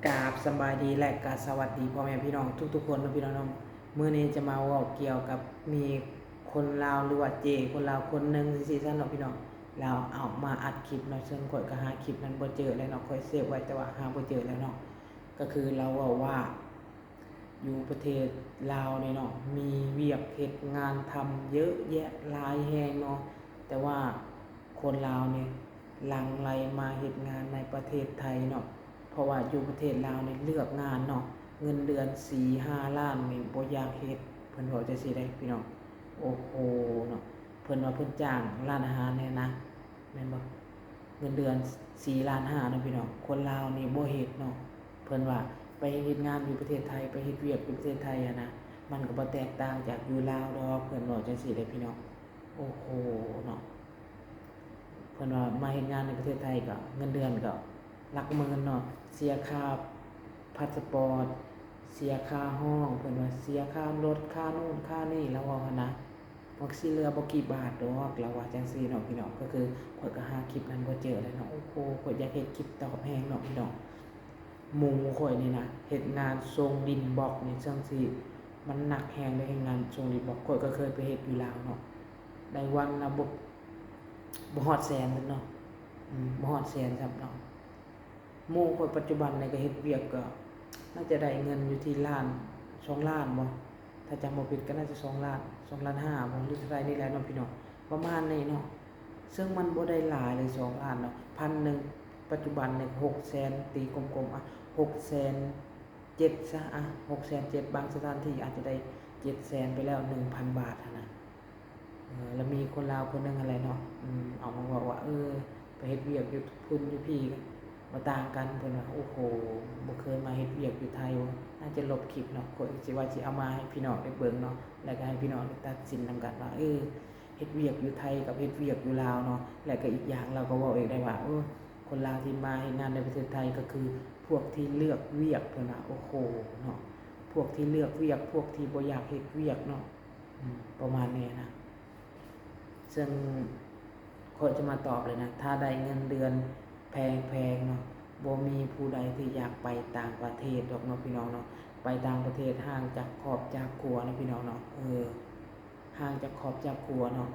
ກາບສະບາຍດີ ແລະ ກະສະຫວັດດີພໍ່ແມ່ພີ່ນ້ອງທຸກໆຄົນເນາະພີ່ນ້ອງເນາະ. ມື້ນີ້ຈະມາເວົ້າກ່ຽວກັບມີຄົນລາວ ຫຼືວ່າເຈ້ຄົນລາວຄົນໜຶ່ງຊີ້ຊັ້ນເນາະພີ່ນ້ອງ, ລາວເອົາມາອັດຄລິບເນາະ, ເຊິ່ງຂ້ອຍກໍຫາຄລິບນັ້ນບໍ່ເຈີແລ້ວເນາະ, ຂ້ອຍເຊບໄວ້ແຕ່ວ່າຫາບໍ່ເຈີແລ້ວເນາະ. ກໍຄືລາວເວົ້າວ່າ ຢູ່ປະເທດລາວນີ້ເນາະ ມີວຽກເຮັດງານທຳເຍີະແຍະຫຼາຍແຮງເນາະ, ແຕ່ວ່າຄົນລາວນີ້ຫຼັ່ງໄຫຼມາເຮັດງານໃນປະເທດໄທເນາະ, ເພາະວ່າຢູ່ປະເທດລາວນີ້ເລືອກງານເນາະ, ເງິນເດືອນສີ່ຫ້າລ້ານນີ້ບໍ່ຢາກເຮັດ, ເພິ່ນເວົ້າຈັ່ງຊີ້ເດ້ພີ່ນ້ອງ. ໂອ້ໂຫເນາະ, ເພິ່ນວ່າເພິ່ນຈ້າງຮ້ານອາຫານນີ້ນະ ແມ່ນບໍ່? ເງິນເດືອນສີ່ລ້ານຫ້າເນາະພີ່ນ້ອງ, ຄົນລາວນີ້ບໍ່ເຮັດເນາະ. ເພິ່ນວ່າໄປເຮັດງານຢູ່ປະເທດໄທ ໄປເຮັດວຽກຢູ່ປະເທດໄທຫັ້ນນະ, ມັນກໍບໍ່ແຕກຕ່າງຈາກຢູ່ລາວດອກ, ເພິ່ນເວົ້າຈັ່ງຊີ້ເດ້ພີ່ນ້ອງ. ໂອ້ໂຫເນາະ, ເພິ່ນວ່າມາເຮັດງານໃນປະເທດໄທກໍເງິນເດືອນກໍຫຼັກໝື່ນເນາະ, ເສຍຄ່າພາສປອດ ເສຍຄ່າຫ້ອງ, ເພິ່ນວ່າເສຍຄ່າລົດ ຄ່າໂນ່ນຄ່ານີ້ ລາວເວົ້າຫັ້ນນະ. ມັກຊິເຫຼືອບໍ່ກີ່ບາດດອກ ລາວວ່າຈັ່ງຊີ້ເນາະພີ່ນ້ອງ. ກໍຄືຂ້ອຍກໍຫາຄລິບນັ້ນບໍ່ເຈີແລ້ວເນາະ. ໂອ້ໂຫ ຂ້ອຍຢາກເຮັດຄລິບຕອບແຮງເນາະພີ່ນ້ອງ. ໝູ່ຂ້ອຍນີ້ນະ ເຮັດງານສົ່ງດິນບລັອກນີ້ ເຊິ່ງຊິມັນໜັກແຮງເດ້, ເຮັດງານສົ່ງດິນບລັອກ. ຂ້ອຍກໍເຄີຍໄປເຮັດຢູ່ລາວເນາະ, ໄດ້ວັນລະບໍ່ ບໍ່ຮອດແສນເນາະ, ອືມ ບໍ່ຮອດແສນຊ້ຳເນາະ. ໝູ່ຂ້ອຍປັດຈຸບັນນີ້ກໍເຮັດວຽກກໍໜ້າຈະໄດ້ເງິນຢູ່ທີ່ລ້ານ ສອງລ້ານບໍ່? ຖ້າຈຳບໍ່ຜິດກໍໜ້າຈະສອງລ້ານ ສອງລ້ານຫ້າບໍ່ ຫຼືເທົ່າໃດນີ້ແຫຼະເນາະພີ່ນ້ອງ, ປະມານນີ້ເນາະ. ເຊິ່ງມັນບໍ່ໄດ້ຫຼາຍເລີຍ ສອງລ້ານເນາະ, ພັນໜຶ່ງ ປັດຈຸບັນນີ້ຫົກແສນ ຕີກົມໆ ອະ ຫົກແສນເຈັດຊະ ອະ ຫົກແສນເຈັດ, ບາງສະຖານທີ່ອາດຈະໄດ້ເຈັດແສນໄປແລ້ວ ໜຶ່ງພັນບາດຫັ້ນນະ. ເອີ ລະມີຄົນລາວຄົນໜຶ່ງຫັ້ນແຫຼະເນາະ ອືມ ເອົາມາເວົ້າວ່າ ເອີ ໄປເຮັດວຽກຢູ່ພຸ້ນຢູ່ພີ້ກໍບໍ່ຕ່າງກັນ ເພິ່ນວ່າ. ໂອ້ໂຫ ບໍ່ເຄີຍມາເຮັດວຽກຢູ່ໄທ. ໜ້າຈະລົບຄລິບເນາະ, ຂ້ອຍຊິວ່າຊິເອົາມາໃຫ້ພີ່ນ້ອງໄດ້ເບິ່ງເນາະ ແລ້ວກໍໃຫ້ພີ່ນ້ອງໄດ້ຕັດສິນນຳກັນວ່າ ເອີ ເຮັດວຽກຢູ່ໄທກັບເຮັດວຽກຢູ່ລາວເນາະ. ແລະກໍອີກຢ່າງລາວກໍເວົ້າອີກໄດ້ວ່າ ເອີ ຄົນລາວທີ່ມາເຮັດງານໃນປະເທດໄທກໍຄືພວກທີ່ເລືອກວຽກ ເພິ່ນວ່າ. ໂອ້ໂຫເນາະ, ພວກທີ່ເລືອກວຽກ ພວກທີ່ບໍ່ຢາກເຮັດວຽກເນາະ ອືມ ປະມານນີ້ນະ. ເຊິ່ງຂ້ອຍຈະມາຕອບເລີຍນະ, ຖ້າໄດ້ເງິນເດືອນແພງໆເນາະ ບໍ່ມີຜູ້ໃດທີ່ຢາກໄປຕ່າງປະເທດດອກເນາະ ພີ່ນ້ອງເນາະ. ໄປຕ່າງປະເທດຫ່າງຈາກຄອບຈາກຄົວເນາະ ພີ່ນ້ອງເນາະ, ເອີ ຫ່າງຈາກຄອບຈາກຄົວເນາະ.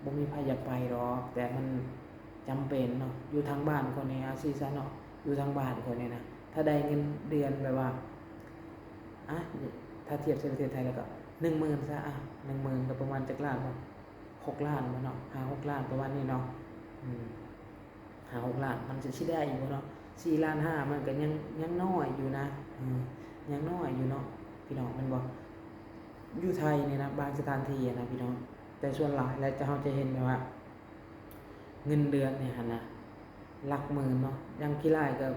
ບໍ່ມີໃຜຢາກໄປດອກ ແຕ່ມັນຈຳເປັນເນາະ. ຢູ່ທາງບ້ານຂ້ອຍນີ້ ເອົາຊີ້ຊະເນາະ, ຢູ່ທາງບ້ານຂ້ອຍນີ້ນະ ຖ້າໄດ້ເງິນເດືອນແບບວ່າ ອະ ຖ້າທຽບໃສ່ປະເທດໄທແລ້ວກໍໜຶ່ງໝື່ນຊະ ອະ ໜຶ່ງໝື່ນກໍປະມານຈັກລ້ານເນາະ, ຫົກລ້ານບໍ່ເນາະ ຫ້າຫົກລ້ານປະມານນີ້ເນາະ. ອືມ ຫ້າຫົກລ້ານ ມັນຈະຊິໄດ້ຢູ່ບໍ່ເນາະ? ສີ່ລ້ານຫ້າມັນກໍຍັງ ຍັງນ້ອຍຢູ່ນະ, ເອີ ຍັງນ້ອຍຢູ່ເນາະ ພີ່ນ້ອງ ແມ່ນບໍ່? ຢູ່ໄທນີ້ນະ ບາງສະຖານທີ່ນະ ພີ່ນ້ອງ, ແຕ່ສ່ວນຫຼາຍແລ້ວເຮົາຈະເຫັນແບບວ່າ ເງິນເດືອນນີ້ຫັ້ນນະ ຫຼັກໝື່ນເນາະ, ຢ່າງຂີ້ຫຼ້າຍກໍ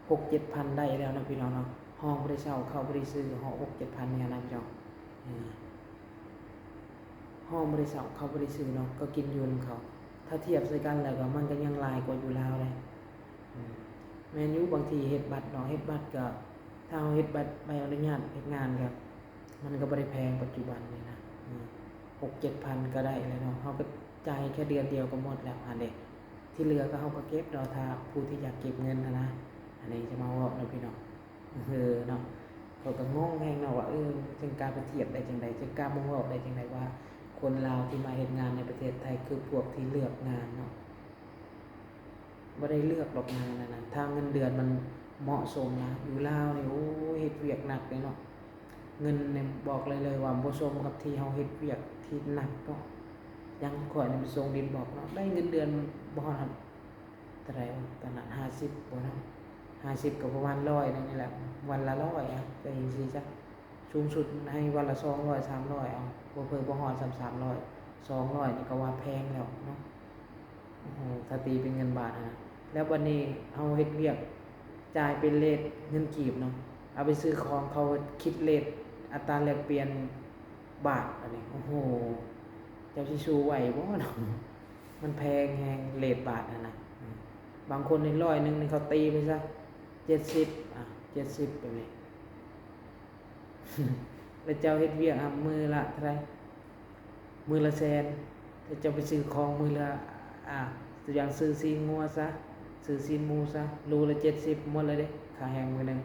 ຫົກເຈັດພັນໄດ້ແລ້ວເນາະ ພີ່ນ້ອງເນາະ. ຫ້ອງບໍ່ໄດ້ເຊົ່າ ເຂົ້າບໍ່ໄດ້ຊື້ ຫົກເຈັດພັນນີ້ນະ ພີ່ນ້ອງ. ເອີ ຫ້ອງບໍ່ໄດ້ເຊົ່າ ເຂົ້າບໍ່ໄດ້ຊື້ເນາະ, ກໍກິນຢູ່ນຳເຂົາ. ຖ້າທຽບໃສ່ກັນແລ້ວກໍມັນກໍຍັງຫຼາຍກວ່າຢູ່ລາວເດ້. ອືມ ແມ່ນຢູ່ ບາງທີເຮັດບັດເນາະ, ເຮັດບັດກໍ ຖ້າເຮົາເຮັດບັດໃບອະນຸຍາດເຮັດງານກໍ ມັນກໍບໍ່ໄດ້ແພງປັດຈຸບັນນີ້ນະ. ອືມ ຫົກເຈັດພັນກໍໄດ້ແລ້ວເນາະ, ເຮົາກໍຈ່າຍແຄ່ເດືອນດຽວກໍໝົດແລ້ວຫັ້ນເດ້. ທີ່ເຫຼືອກໍເຮົາກໍເກັບເນາະ ຖ້າຜູ້ທີ່ຢາກເກັບເງິນຫັ້ນນະ. ອັນນີ້ຈະມາເວົ້າເນາະ ພີ່ນ້ອງ. ເອີເນາະ ຂ້ອຍກໍງົງແຮງເນາະວ່າ ເອີ ຈັ່ງກາໄປທຽບໄດ້ຈັ່ງໃດ ຈັ່ງກາມາເວົ້າໄດ້ຈັ່ງໃດວ່າ ຄົນລາວທີ່ມາເຮັດງານໃນປະເທດໄທ ຄືພວກທີ່ເລືອກງານເນາະ, ບໍ່ໄດ້ເລືອກດອກງານນັ້ນນະ ຖ້າເງິນເດືອນມັນເໝາະສົມນະ. ຢູ່ລາວນີ້ ໂອ້ຍ ເຮັດວຽກໜັກເດ້ເນາະ, ເງິນນີ້ບອກໄດ້ເລີຍວ່າບໍ່ສົມກັບທີ່ເຮົາເຮັດວຽກທີ່ໜັກເນາະ. ຢ່າງຂ້ອຍນີ້ໄປສົ່ງດິນບລັອກເນາະ ໄດ້ເງິນເດືອນບໍ່ຮອດ ເທົ່າໃດວະ ຕອນນັ້ນ ຫ້າສິບບໍ່ເນາະ, ຫ້າສິບກໍປະມານຮ້ອຍໜຶ່ງນີ້ແຫຼະ ວັນລະຮ້ອຍ ອະ ກໍຈັ່ງຊີ້ຊະ. ສູງສຸດໃຫ້ວັນລະສອງຮ້ອຍ ສາມຮ້ອຍ ເອົາ ເຜີໆບໍ່ຮອດຊ້ຳສາມຮ້ອຍ ສອງຮ້ອຍນີ້ກໍວ່າແພງແລ້ວເນາະ. ໂອ້ໂຫ ຖ້າຕີເປັນເງິນບາດຫັ້ນນະ. ແລ້ວບັດນີ້ເຮົາເຮັດວຽກ ຈ່າຍເປັນເຣດເງິນກີບເນາະ, ເອົາໄປຊື້ຂອງ ເຂົາຄິດເຣດອັດຕາແລກປ່ຽນບາດ ອັນນີ້ ໂອ້ໂຫ ເຈົ້າຊິສູ້ໄຫວບໍ່ເນາະ? ມັນແພງແຮງເຣດບາດຫັ້ນນະ. ບາງຄົນນີ້ຮ້ອຍໜຶ່ງນີ້ເຂົາຕີໄປຊະ ເຈັດສິບ ອະ ເຈັດສິບ ແບບນີ້. ແລ້ວເຈົ້າເຮັດວຽກ ອະ ມື້ລະເທົ່າໃດ? ມື້ລະແສນ. ແລ້ວເຈົ້າໄປຊື້ຂອງມື້ລະ ອາ ຕົວຢ່າງຊື້ຊີ້ນງົວຊະ ຊື້ຊີ້ນໝູຊະ ໂລລະເຈັດສິບ ໝົດແລ້ວເດ້. ຄ່າແຮງມື້ໜຶ່ງ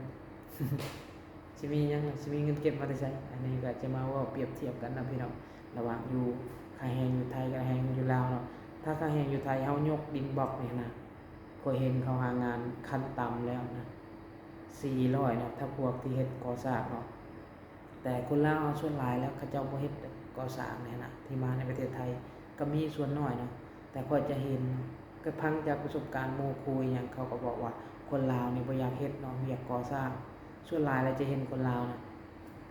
ຊິມີຫຍັງ ຊິມີເງິນເກັບມາແຕ່ໃສ? ອັນນີ້ກໍຈະມາເວົ້າປຽບທຽບກັນນະພີ່ນ້ອງ ລະຫວ່າງຢູ່ ຄ່າແຮງຢູ່ໄທກັບແຮງຢູ່ລາວເນາະ. ຖ້າຄ່າແຮງຢູ່ໄທ ເຮົາຍົກດິນບລັອກນີ້ນະ ຂ້ອຍເຫັນເຂົາຫາງານຂັ້ນຕ່ຳແລ້ວນະ ສີ່ຮ້ອຍເນາະ ຖ້າພວກທີ່ເຮັດກໍ່ສ້າງເນາະ. ແຕ່ຄົນລາວເຮົາສ່ວນຫຼາຍແລ້ວ ເຂົາເຈົ້າບໍ່ເຮັດກໍ່ສ້າງນີ້ນະ ທີ່ມາໃນປະເທດໄທກໍມີສ່ວນໜ້ອຍເນາະ. ແຕ່ຂ້ອຍຈະເຫັນ ກໍຟັງຈາກປະສົບການໝູ່ຄູ່ອີ່ຫຍັງ ເຂົາກໍບອກວ່າຄົນລາວນີ້ບໍ່ຢາກເຮັດເນາະ ວຽກກໍ່ສ້າງ. ສ່ວນຫຼາຍແລ້ວຈະເຫັນຄົນລາວນະ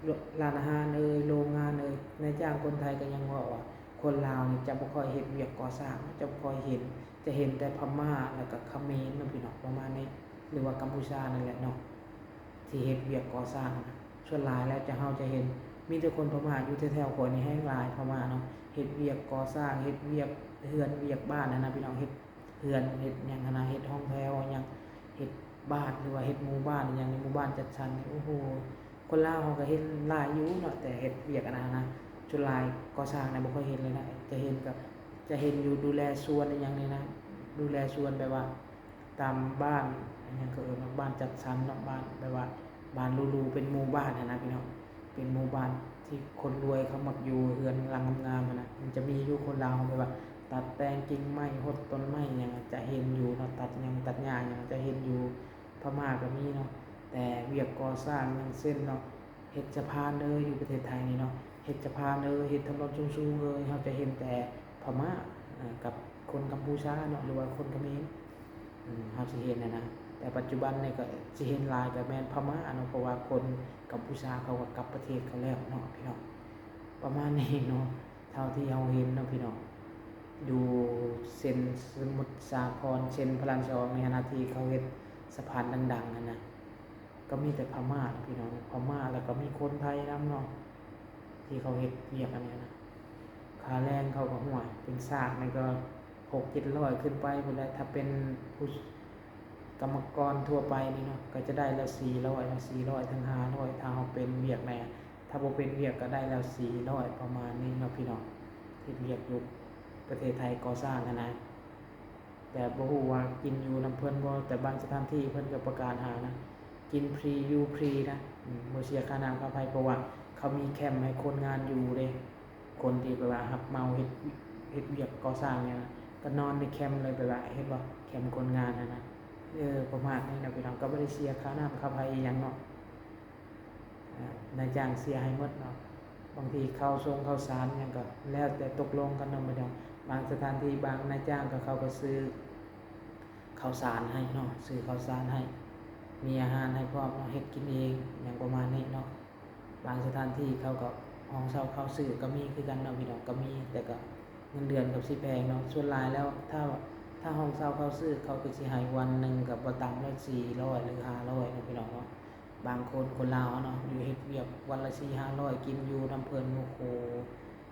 ໂລ- ຮ້ານອາຫານເອີຍ ໂລງງານເອີຍ ນາຍຈ້າງຄົນໄທກໍຍັງເວົ້າວ່າ ຄົນລາວນີ້ຈະບໍ່ຄ່ອຍເຮັດວຽກກໍ່ສ້າງ ຈະບໍ່ຄ່ອຍເຫັນ ຈະເຫັນແຕ່ພະມ້າ ແລ້ວກໍຂະເໝນເນາະພີ່ນ້ອງ ປະມານນີ້ ຫຼືວ່າກຳປູຊານັ້ນແຫຼະເນາະ ທີ່ເຮັດວຽກກໍ່ສ້າງນະ. ສ່ວນຫຼາຍແລ້ວຈະ ເຮົາຈະເຫັນມີແຕ່ຄົນພະມ້າ ຢູ່ແຖວໆຂ້ອຍນີ້ແຮງຫຼາຍ ພະມ້າເນາະ ເຮັດວຽກກໍ່ສ້າງ ເຮັດວຽກເຮືອນວຽກບ້ານຫັ້ນນະພີ່ນ້ອງ ເຮັດເຮືອນເຮັດຫຍັງຫັ້ນນະ ເຮັດຫ້ອງແຖວຫຍັງ ເຮັດບ້ານ ຫຼືວ່າເຮັດໝູ່ບ້ານອີ່ຫຍັງ ໃນໝູ່ບ້ານຈັດສັນນີ້ ໂອ້ໂຫ ຄົນລາວເຮົາກໍເຫັນຫຼາຍຢູ່ເນາະ ແຕ່ເຮັດວຽກອັນນັ້ນນະ ສ່ວນຫຼາຍກໍ່ສ້າງນະບໍ່ຄ່ອຍເຫັນເລີຍນະ. ຈະເຫັນກໍ ຈະເຫັນຢູ່ດູແລສວນອີ່ຫຍັງນີ້ນະ ດູແລສວນແບບວ່າ ຕາມບ້ານ ອັນຫຍັງເຂົາເອີ້ນວ່າບ້ານຈັດສັນເນາະ ບ້ານແບບວ່າບ້ານຫຼູໆ ເປັນໝູ່ບ້ານຫັ້ນນະພີ່ນ້ອງ ເປັນໝູ່ບ້ານທີ່ຄົນລວຍເຂົາມັກຢູ່ ເຮືອນຫຼັງງາມໆຫັ້ນນະ. ມັນຈະມີຢູ່ຄົນລາວແບບວ່າຕັດແຕ່ງກິ່ງໄມ້ ຫົດຕົ້ນໄມ້ຫຍັງ ຈະເຫັນຢູ່ເນາະ ຕັດຫຍ້າ ຕັດຫຍ້າຫຍັງ ຈະເຫັນຢູ່ ພະມ້າກໍມີເນາະ. ແຕ່ວຽກກໍ່ສ້າງ ຢ່າງເຊັ່ນເນາະ ເຮັດສະພານເອີຍ ຢູ່ປະເທດໄທນີ້ເນາະ ເຮັດສະພານເອີຍ ເຮັດຖະໜົນສູງໆເອີຍ ເຮົາຈະເຫັນແຕ່ພະມ້າ ເອີ ກັບຄົນກຳປູຊາເນາະ ຫຼືວ່າຄົນຂະເໝນ ເຮົາຊິເຫັນຫັ້ນນະ. ແຕ່ປັດຈຸບັນນີ້ກໍຊິເຫັນຫຼາຍກໍແມ່ນພະມ້າເນາະ ເພາະວ່າຄົນກຳປູຊາເຂົາກໍກັບປະເທດເຂົາແລ້ວເນາະພີ່ນ້ອງ ປະມານນີ້ເນາະ ເທົ່າທີ່ເຮົາເຫັນເນາະພີ່ນ້ອງ ຢູ່ເຊັ່ນສະມຸດສາຄອນ ເຊັ່ນພະລາມສອງໃນຂະນະທີ່ເຂົາເຮັດສະພານດັງໆຫັ້ນນະ ກໍມີແຕ່ພະມ້າພີ່ນ້ອງ ພະມ້າ ແລ້ວກໍມີຄົນໄທນຳເນາະ ທີ່ເຂົາເຮັດວຽກອັນນີ້ນະ. ຄ່າແຮງເຂົາກໍ ຫ້ວຍ ເປັນຊາກນີ້ກໍຫົກເຈັດຮ້ອຍຂຶ້ນໄປພຸ້ນແຫຼະ ຖ້າເປັນຜູ້ ກຳມະກອນທົ່ວໄປນີ້ເນາະ ກໍຈະໄດ້ລະສີ່ຮ້ອຍເນາະ ສີ່ຮ້ອຍເຖິງຫ້າຮ້ອຍ ຖ້າເຮົາເປັນວຽກແດ່. ຖ້າບໍ່ເປັນວຽກກໍໄດ້ລະສີ່ຮ້ອຍ ປະມານນີ້ເນາະພີ່ນ້ອງ ເຮັດວຽກຢູ່ປະເທດໄທກໍ່ສ້າງຫັ້ນນະ. ແຕ່ບໍ່ຮູ້ວ່າກິນຢູ່ນຳເພິ່ນບໍ່ ແຕ່ບາງສະຖານທີ່ເພິ່ນກໍປະກາດຫານະ ກິນຟຣີຢູ່ຟຣີນະ ອືມ ບໍ່ເສຍຄ່ານ້ຳຄ່າໄຟ ເພາະວ່າເຂົາມີແຄມໃຫ້ຄົນງານຢູ່ເດ້. ຄົນທີ່ແບບວ່າຮັບເໝົາເຮັດ ເຮັດວຽກກໍ່ສ້າງນີ້ນະ ກໍນອນໃນແຄມເລີຍ ແບບວ່າເຫັນບໍ່ ແຄມຄົນງານຫັ້ນນະ. ເອີ ປະມານນີ້ນະພີ່ນ້ອງ ກໍບໍ່ໄດ້ເສຍຄ່ານ້ຳຄ່າໄຟອີ່ຫຍັງເນາະ ອາ ນາຍຈ້າງເສຍໃຫ້ໝົດເນາະ. ບາງທີເຂົ້າສົ່ງເຂົ້າສານຫຍັງກໍແລ້ວແຕ່ຕົກລົງກັນເນາະພີ່ນ້ອງ. ບາງສະຖານທີ່ ບາງນາຍຈ້າງກໍ ເຂົາກໍຊື້ເຂົ້າສານໃຫ້ເນາະ ຊື້ເຂົ້າສານໃຫ້ ມີອາຫານໃຫ້ພ້ອມເນາະ ເຮັດກິນເອງຫຍັງປະມານນີ້ເນາະ. ບາງສະຖານທີ່ເຂົາກໍຫ້ອງເຊົ່າເຂົ້າຊື້ກໍມີຄືກັນເນາະພີ່ນ້ອງ ກໍມີ ແຕ່ກໍເງິນເດືອນກໍຊິແພງເນາະ. ສ່ວນຫຼາຍແລ້ວ ຖ້າ ຖ້າຫ້ອງເຊົ່າເຂົ້າຊື້ ເຂົາກໍຊິໃຫ້ວັນໜຶ່ງກໍບໍ່ຕ່ຳແລ້ວສີ່ຮ້ອຍ ຫຼື ຫ້າຮ້ອຍເນາະພີ່ນ້ອງເນາະ. ບາງຄົນ ຄົນລາວເຮົາເນາະ ຢູ່ເຮັດວຽກວັນລະສີ່ຫ້າຮ້ອຍ ກິນຢູ່ນຳເພິ່ນ ໂອ້ໂຫ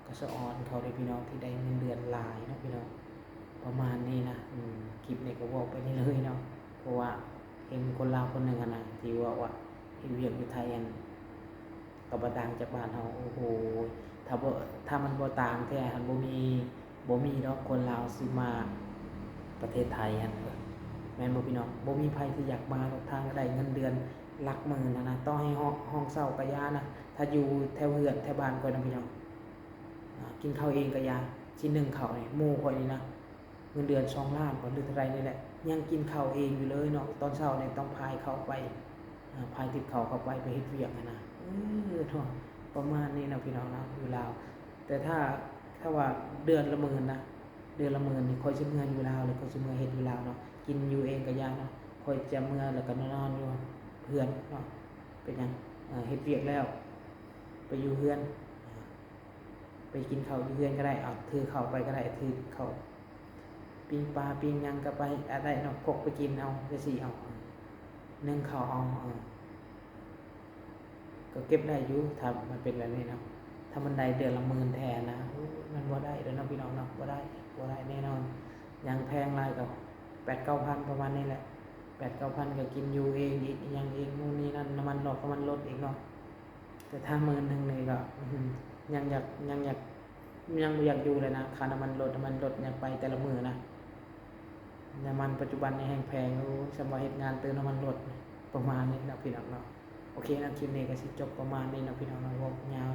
ກໍສະອອນເຂົາເດ້ພີ່ນ້ອງ ທີ່ໄດ້ເງິນເດືອນຫຼາຍເນາະພີ່ນ້ອງ. ປະມານນີ້ນະ ອືມ ຄລິບນີ້ກໍເວົ້າໄປນີ້ເລີຍເນາະ ເພາະວ່າເຫັນຄົນລາວຄົນໜຶ່ງຫັ້ນນະ ທີ່ເວົ້າວ່າເຮັດວຽກຢູ່ໄທຫັ້ນ ກໍບໍ່ຕ່າງຈາກບ້ານເຮົາ. ໂອ້ໂຫ ຖ້າບໍ່ ຖ້າມັນບໍ່ຕ່າງແທ້ຫັ້ນ ບໍ່ມີ ບໍ່ມີດອກຄົນລາວຊິມາປະເທດໄທຫັ້ນ ແມ່ນບໍ່ພີ່ນ້ອງ? ບໍ່ມີໃຜທີ່ຢາກມາດອກ ຖ້າໄດ້ເງິນເດືອນຫຼັກໝື່ນຫັ້ນນະ ຕໍ່ໃຫ້ຫ້ອງ ຫ້ອງເຊົ່າກໍຢ່ານະ. ຖ້າຢູ່ແຖວເຮືອນແຖວບ້ານຂ້ອຍນະພີ່ນ້ອງ ອາ ກິນເຂົ້າເອງກໍຢ່າ ຊິໜຶ້ງເຂົ້ານີ້ ໝູ່ຂ້ອຍນີ້ນະ ເງິນເດືອນສອງລ້ານບໍ່ ຫຼືເທົ່າໃດນີ້ແຫຼະ ຍັງກິນເຂົ້າເອງຢູ່ເລີຍເນາະ. ຕອນເຊົ້ານີ້ຕ້ອງພາຍເຂົ້າໄປ ອາ ພາຍຕິບເຂົ້າເຂົ້າໄປ ໄປເຮັດວຽກຫັ້ນນະ. ເອີ ໂທ້ ປະມານນີ້ເນາະພີ່ນ້ອງເນາະ ຢູ່ລາວ. ແຕ່ຖ້າ ຖ້າວ່າເດືອນລະໝື່ນນະ ເດືອນລະໝື່ນນີ້ ຂ້ອຍຊິເມືອຢູ່ລາວ ແລ້ວຂ້ອຍຊິເມືອເຮັດຢູ່ລາວເນາະ ກິນຢູ່ເອງກໍຢ່າເນາະ. ຂ້ອຍຈະເມືອແລ້ວກໍນອນຢູ່ເຮືອນເນາະ. ເປັນຫຍັງ? ເຮັດວຽກແລ້ວໄປຢູ່ເຮືອນ ໄປກິນເຂົ້າຢູ່ເຮືອນກໍໄດ້ ເອົາ ຖືເຂົ້າໄປກໍໄດ້ ຖືເຂົ້າ ປີ້ງປາປີ້ງຫຍັງກໍໄປ ອາ ໄດ້ເນາະ ພົກໄປກິນເອົາ ຈັ່ງຊີ້ເອົາ ໜຶ້ງເຂົ້າເອົາ ເອີ ກໍເກັບໄດ້ຢູ່ ຖ້າມັນເປັນແບບນີ້ເນາະ. ຖ້າມັນໄດ້ເດືອນລະໝື່ນແທ້ນະ ໂອ້ຍ ມັນບໍ່ໄດ້ແລ້ວເນາະພີ່ນ້ອງເນາະ ບໍ່ໄດ້ ບໍ່ໄດ້ແນ່ນອນ. ຫຍັງແພງຫຼາຍກໍແປດເກົ້າພັນ ປະມານນີ້ແຫຼະ ແປດເກົ້າພັນ ກໍກິນຢູ່ເອງອີກ ອີ່ຫຍັງອີກ ໂນ່ນນີ້ນັ້ນ ນ້ຳມັນລົດ ນ້ຳມັນລົດອີກເນາະ. ແຕ່ຖ້າໝື່ນໜຶ່ງນີ້ກໍ ອື ຍັງຢາກ ຍັງຢາກ ຍັງບໍ່ຢາກຢູ່ແລ້ວນະ ຄ່ານ້ຳມັນລົດ ນ້ຳມັນລົດຍັງໄປແຕ່ລະມື້ນະ. ນ້ຳມັນປັດຈຸບັນນີ້ແຮງແພງ ໂອ້ຍ ສ່ຳວ່າເຮັດງານເຕີມນ້ຳມັນລົດ. ປະມານນີ້ເນາະພີ່ນ້ອງເນາະ. ໂອເຄເນາະ ຄລິບນີ້ກໍຊິຈົບປະມານນີ້ເນາະພີ່ນ້ອງເນາະ ເວົ້າຍາວ